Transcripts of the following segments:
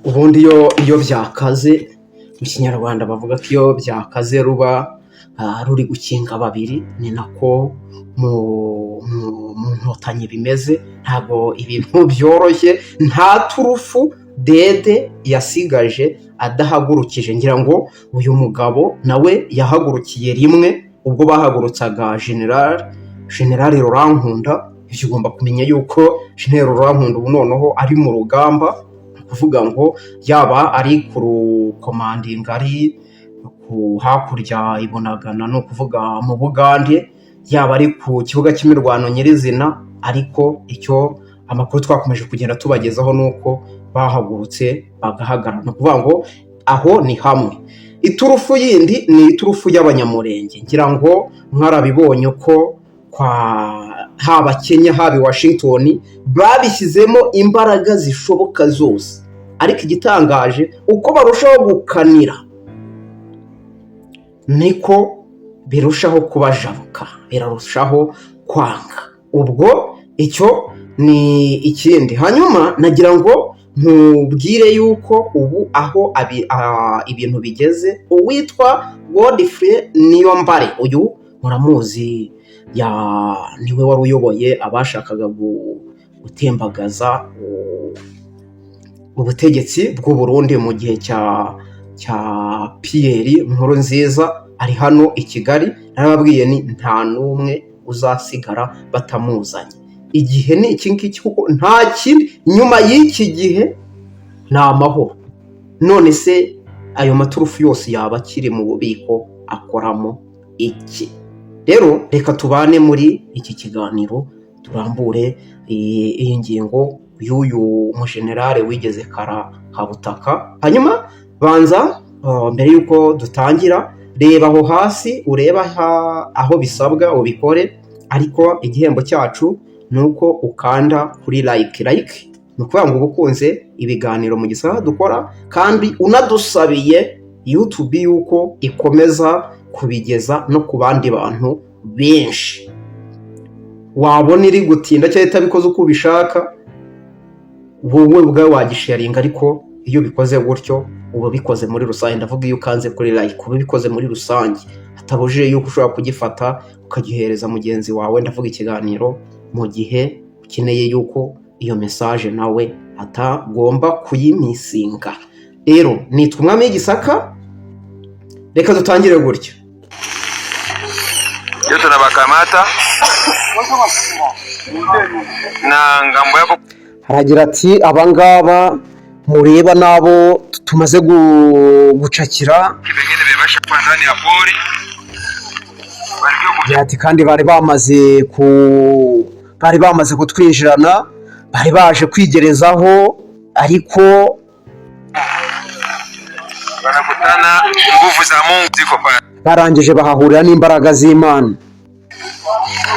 Ubundi iyo byakaze, mu Kinyarwanda bavuga ko iyo byakaze ruba ruri gukinga babiri. Ni nako mu Nkotanyi bimeze. Ntabwo ibintu byoroshye. Nta turufu Dede yasigaje adahagurukije. Ngira ngo uyu mugabo nawe yahagurukiye rimwe ubwo bahagurutsaga General Laurent Nkunda. Ibyo ugomba kumenya yuko General Laurent Nkunda ubu noneho ari mu rugamba, ni ukuvuga ngo yaba ari ku rukomandinga, ari ku hakurya i Bunagana, ni ukuvuga mu Bugande, yaba ari ku kibuga cy'imirwano nyirizina. Ariko icyo amakuru twakomeje kugenda tubagezaho ni uko bahagurutse bagahagarara, ni ukuvuga ngo aho ni hamwe. Iturufu yindi ni iturufu y'Abanyamurenge. Ngira ngo mwarabibonye ko kwa haba Kenya, haba i Washington, babishyizemo imbaraga zishoboka zose, ariko igitangaje, uko barushaho gukanira niko birushaho kubajabuka, birarushaho kwanga. Ubwo icyo ni ikindi. Hanyuma nagira ngo nkubwire yuko ubu aho ibintu bigeze, uwitwa Godfrey Niyombare, uyu muramuzi, ya niwe wari uyoboye abashakaga gutembagaza ubutegetsi bw'u Burundi mu gihe cya Pierre Nkurunziza, ari hano i Kigali. Narababwiye ni nta n'umwe uzasigara batamuzanye. Igihe ni iki ngiki, kuko nta kindi nyuma y'iki gihe, ni amahoro. None se ayo maturufu yose yaba akiri mu bubiko akoramo iki? Rero reka tubane muri iki kiganiro, turambure iyi ngingo y'uyu mujenerale wigeze karahabutaka. Hanyuma banza, mbere y'uko dutangira, reba aho hasi, urebe aho bisabwa ubikore. Ariko igihembo cyacu ni uko ukanda kuri like. Like ni ukuvuga ngo uba ukunze ibiganiro mu gisaha dukora, kandi unadusabiye YouTube yuko ikomeza kubigeza no ku bandi bantu benshi. Wabona iri gutinda cyangwa itabikoze uko ubishaka, wowe ubwawe wagisharinga. Ariko iyo ubikoze gutyo, uba ubikoze muri rusange. Ndavuga iyo ukanze kuri like, uba ubikoze muri rusange, hatabujije yuko ushobora kugifata ukagihereza mugenzi wawe, ndavuga ikiganiro, mu gihe ukeneye yuko iyo message nawe atagomba kuyimisinga. Rero nitwa Umwami w'Igisaka, reka dutangire gutya. Ndio tunabakamata na ngambo yako. Haragira ati: "Abangaba mureba n'abo tumaze gucakira." Vengine vebasha kuwa ndani ya pori walikuwa Ati kandi bari bamaze kutwinjirana, bari baje kwigerezaho, ariko wanakutana nguvu za Mungu ziko pale. Barangije bahahurira n'imbaraga z'Imana,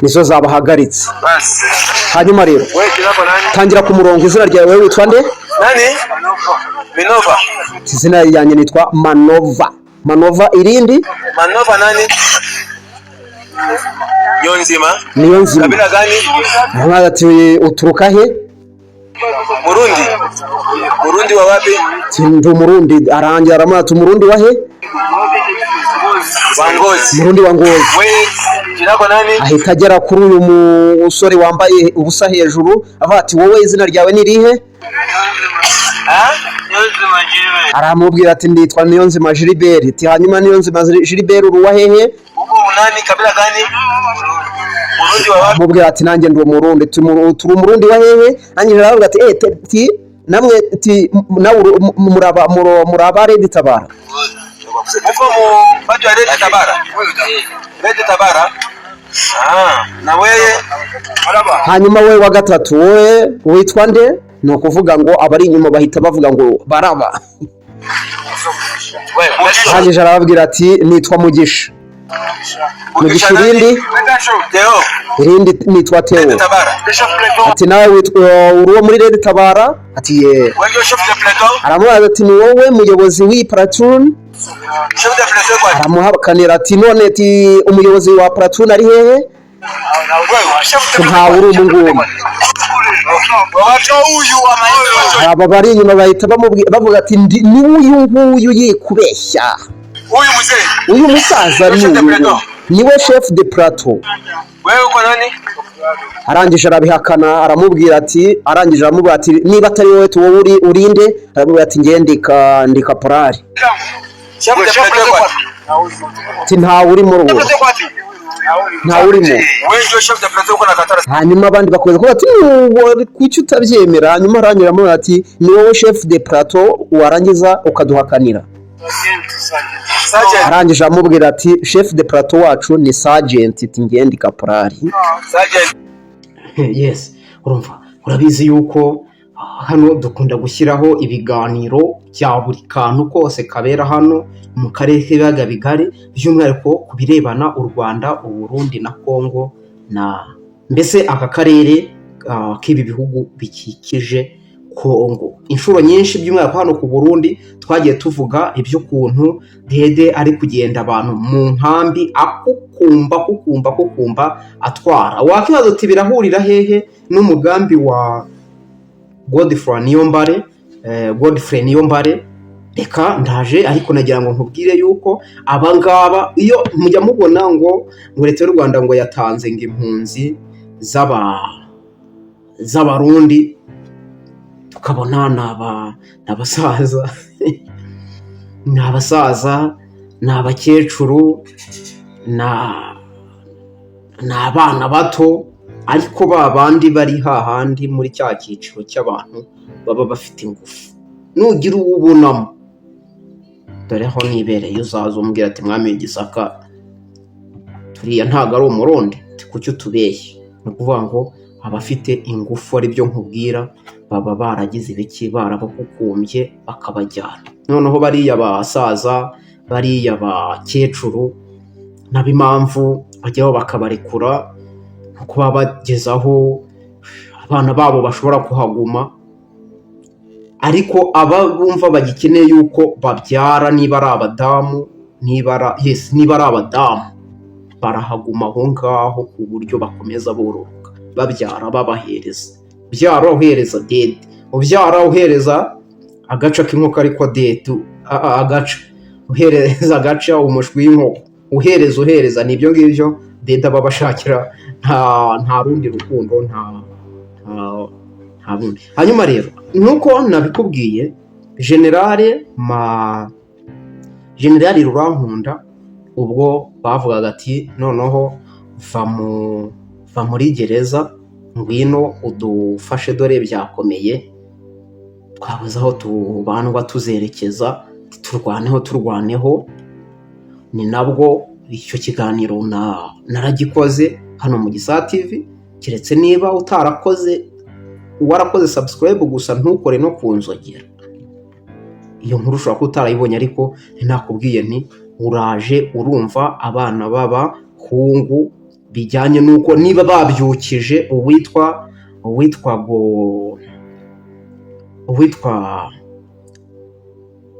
nizo zabahagaritse. Basi. Hanyuma rero Wewe jina lako nani? Tangira ku murongo. Izina ryawe, wowe witwa nde? Nani? Minova. Izina ryanjye nitwa Manova. Manova, irindi? Manova nani? Nyonzima. Niyo nzima. Kabila gani? Aramubaza ati: "Uturuka he?" Murundi. Murundi wa wapi? Ati: "Ndi Umurundi." Arangira aramubaza ati: "Umurundi wa he?" Wa Ngozi. Umurundi wa Ngozi. Wewe jina lako nani? Ahita agera kuri uyu musore wambaye ubusa hejuru, avuga ati: "Wowe izina ryawe ni irihe?" Ah? Aramubwira ati: "Nitwa Niyonzima Gilbert." Ati: "Hanyuma Niyonzima Gilbert, uri uwa hehe?" Uko nani, kabila gani? Murundi wa wapi? Amubwira ati: "Nanjye ndi Umurundi." "Turi Umurundi wa hehe?" Nanjye aravuga ati: "Eh, ti namwe ti nawe muraba muraba Red Tabara." Uko mu watu wa Red Tabara? Red Tabara? Ah, na wewe? Hanyuma we wa gatatu, wowe witwa nde? Ni ukuvuga ngo abari inyuma bahita bavuga ngo baraba. Wewe, Mugisha. Arangije arababwira ati: "Nitwa Mugisha." Mugisha, irindi? Teo. Irindi nitwa Theo. Red Tabara. Ati: "Nawe witwa, uri uwo muri Red Tabara?" Ati: "Ye." Wewe ndio chef de peloton? Aramubaza ati: "Ni wowe muyobozi w'iyi platoon?" Chef de peloton kwa? Aramuhakanira ati: "None," ati, "umuyobozi wa platoon ari hehe?" Wewe, chef de Ntawe uri umu ngumu. Aba bari inyuma bahita bavuga ati: "Ni uyu nguyu yikubeshya." Huyu mzee. Uyu musaza ni uyu, niwe chef de peloton. Wewe uko nani? Arangije arabihakana, aramubwira ati, arangije aramubwira ati: "Niba atari wowe, wowe uri urinde?" Aramubwira ati: "Nge ndi kaporari." Chef de peloton kwa. Ati: "Ntawe urimo rwose, ntawe urimo." Wewe ndio chef de peloton, uko nakatara. Hanyuma abandi bakomeza kuvuga ati: "Nuwo, kuki utabyemera?" Hanyuma arangira aramubwira ati: "Ni wowe chef de peloton, warangiza ukaduhakanira." Sergeant. Arangije aramubwira ati: "Chef de peloton wacu ni sergeant." Ati: "Nge ndi kaporari." Sergeant. Yes, urumva, urabizi yuko hano dukunda gushyiraho ibiganiro bya buri kantu kose kabera hano mu karere k'ibiyaga bigari, by'umwihariko ku birebana u Rwanda, Uburundi na Kongo, na mbese aka karere k'ibi bihugu bikikije Kongo. Inshuro nyinshi, by'umwihariko hano ku Burundi, twagiye tuvuga iby'ukuntu Dede ari kugenda abantu mu nkambi akukumba kukumba kukumba atwara. Wakibaza uti: "Birahurira hehe n'umugambi wa Godfrey Niyombare?" Godfrey Niyombare, reka ndaje, ariko nagira ngo nkubwire yuko abangaba iyo mujya mubona ngo leta y'u Rwanda ngo yatanze ngo impunzi z'Abarundi, tukabona ni abasaza, ni abasaza, ni abakecuru, ni abana bato, ariko ba bandi bari hahandi muri cya cyiciro cy'abantu baba bafite ingufu, nugira uwo ubonamo, dore aho nibereye, uzaza umbwira ati: "Mwami w'igisaka, turiya ntabwo ari Umurundi." Ati: "Kuki utubeshye?" Ni ukuvuga ngo abafite ingufu, ari byo nkubwira, baba baragize ibiki, barabakukumbye bakabajyana. Noneho bariya basaza, bariya bakecuru, nabo impamvu bajyaho bakabarekura ni uko baba bagezaho abana babo bashobora kuhaguma, ariko aba bumva bagikeneye yuko babyara, niba ari abadamu, niba ari, yes, niba ari abadamu, barahaguma aho ngaho ku buryo bakomeza bororoka, babyara, babahereza, ubyara uhereza Dede, ubyara uhereza agaca k'inkoko, ariko Dede agaca uhereza agaca umushwi w'inkoko, uhereza uhereza, ni ibyo ngibyo Dede aba abashakira. Nta rundi rukundo, nta bundi. Hanyuma rero, nk'uko nabikubwiye, generale Rurankunda, ubwo bavugaga ati: "Noneho va muri gereza, ngwino udufashe, dore byakomeye, twabuze aho tubandwa tuzerekeza, turwaneho, turwaneho." Ni nabwo icyo kiganiro naragikoze hano mu Gisa TV, keretse niba utarakoze, warakoze subscribe gusa ntukore no ku nzogera, iyo nkuru ushobora kuba utarayibonye. Ariko ntinakubwiye nti uraje urumva abana b'abahungu, bijyanye n'uko niba babyukije uwitwa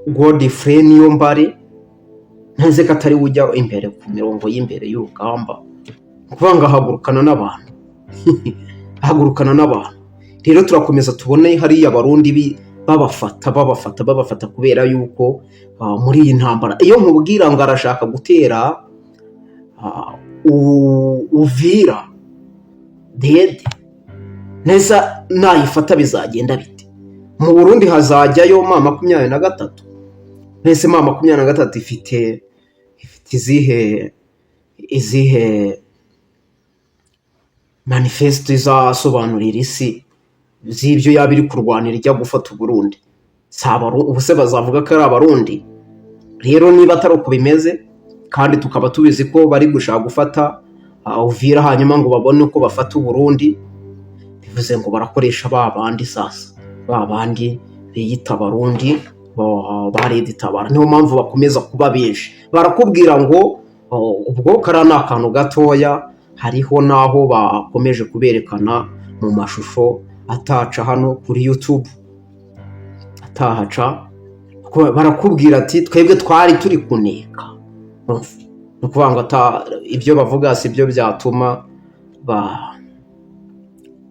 Godfrey Niyombare, ntaze ko atari we ujya imbere ku mirongo y'imbere y'urugamba. Ni ukuvuga ngo ahagurukana n'abantu, ahagurukana n'abantu. Rero turakomeza tubone hariya Abarundi babafata, babafata, babafata, kubera yuko muri iyi ntambara, iyo nkubwira ngo arashaka gutera Uvira, Dede neza nayifata bizagenda bite? Mu Burundi hazajyayo M23. Mbese M23 ifite izihe manifeste izasobanurira isi z'ibyo yaba iri kurwanira ijya gufata Uburundi? Si ubu se bazavuga ko ari Abarundi? Rero niba atari uko bimeze, kandi tukaba tubizi ko bari gushaka gufata Uvira, hanyuma ngo babone uko bafata Uburundi, bivuze ngo barakoresha ba bandi sasa, ba bandi biyita Abarundi ba Red Tabara. Niyo mpamvu bakomeza kuba benshi. Barakubwira ngo ubwo kariya ni akantu gatoya, hariho n'aho bakomeje kuberekana mu mashusho ataca hano kuri YouTube, atahaca. Barakubwira ati: "Twebwe twari turi kuneka." Ni ukuvuga ngo ibyo bavuga si byo byatuma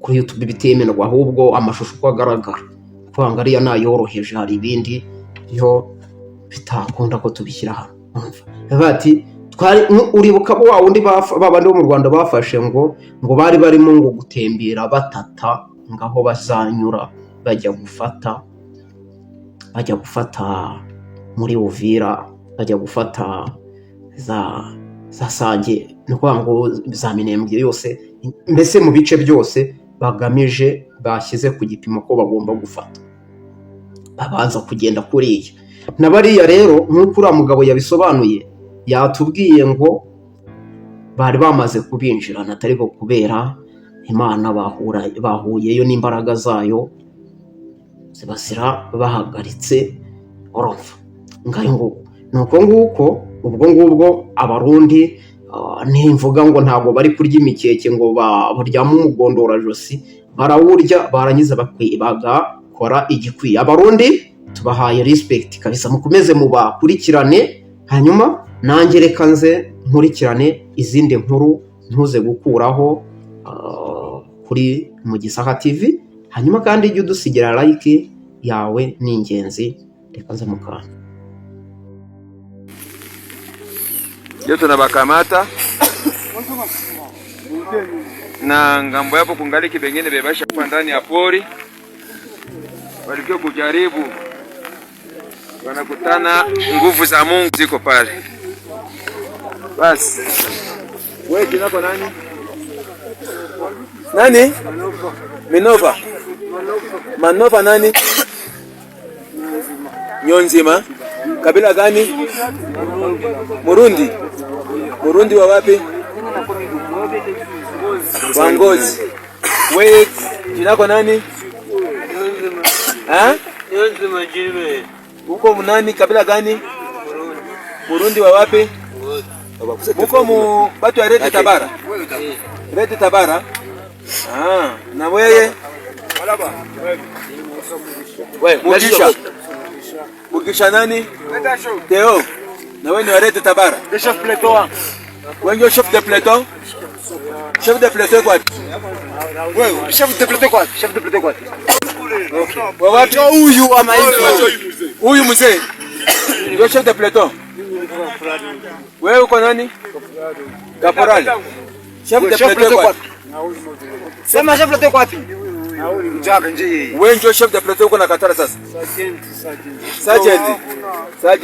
Kuri YouTube bitemerwa, ahubwo amashusho uko agaragara, kuvuga ngo ariya nayoroheje, hari ibindi yo bitakunda ko tubishyira hano. Urumva? Bati twari uribuka wa wundi ba bandi bo mu Rwanda bafashe ngo bari barimo ngo gutembera batata ngo aho bazanyura bajya gufata muri Uvira, bajya gufata za Sange, ni ukuvuga ngo za Minembwe yose, mbese mu bice byose bagamije bashyize ku gipimo ko bagomba gufata, babanza kugenda kuriya na bariya. Rero nk'uko uriya mugabo yabisobanuye, yatubwiye ngo bari bamaze kubinjirana, atari ko kubera Imana bahura bahuyeyo n'imbaraga zayo ziba zirabahagaritse. Urumva, ngayo nguko, ni uko nguko. Ubwo ngubwo Abarundi, nimvuga ngo ntabwo bari kurya imikeke ngo baryame umugondorajosi, barawurya barangiza bagakora igikwiye. Abarundi tubahaye respect kabisa, mukomeze mubakurikirane. Hanyuma nanjye reka nze nkurikirane izindi nkuru ntuze gukuraho kuri Mugisaka TV. Hanyuma kandi ijye udusigira like yawe, ni ingenzi. Reka nze mukanya. Ndio tunabakamata na ngambo yapo kungaliki bengine bebasha kwa ndani ya pori, walikuwa kujaribu, wanakutana nguvu za Mungu ziko pale. Basi wewe jina nani? Nani? Minova. Manova nani? Nyonzima. Kabila gani? Murundi. Murundi wa wapi? Wa Ngozi. Wewe jina lako nani? Ha? Uko nani, kabila gani? Murundi wa wapi? Muko mu batu ya Red Tabara? Red Tabara? Ah, na wewe? Mugisha. Mugisha nani? Teo. Na wewe ni wa Red Tabara? Chef peloton. Wewe ndio chef de peloton? Chef de peloton kwa? Wewe chef de peloton kwa? Chef de peloton kwa? Wa wapi? Huyu ama hivi. Huyu mzee. Ndio chef de peloton. Wewe uko nani? Caporal. Chef de peloton kwa? Sema chef peloton kwa wapi? Wewe ndio chef de peloton, uko na katara sasa. Sergeant. Sergeant.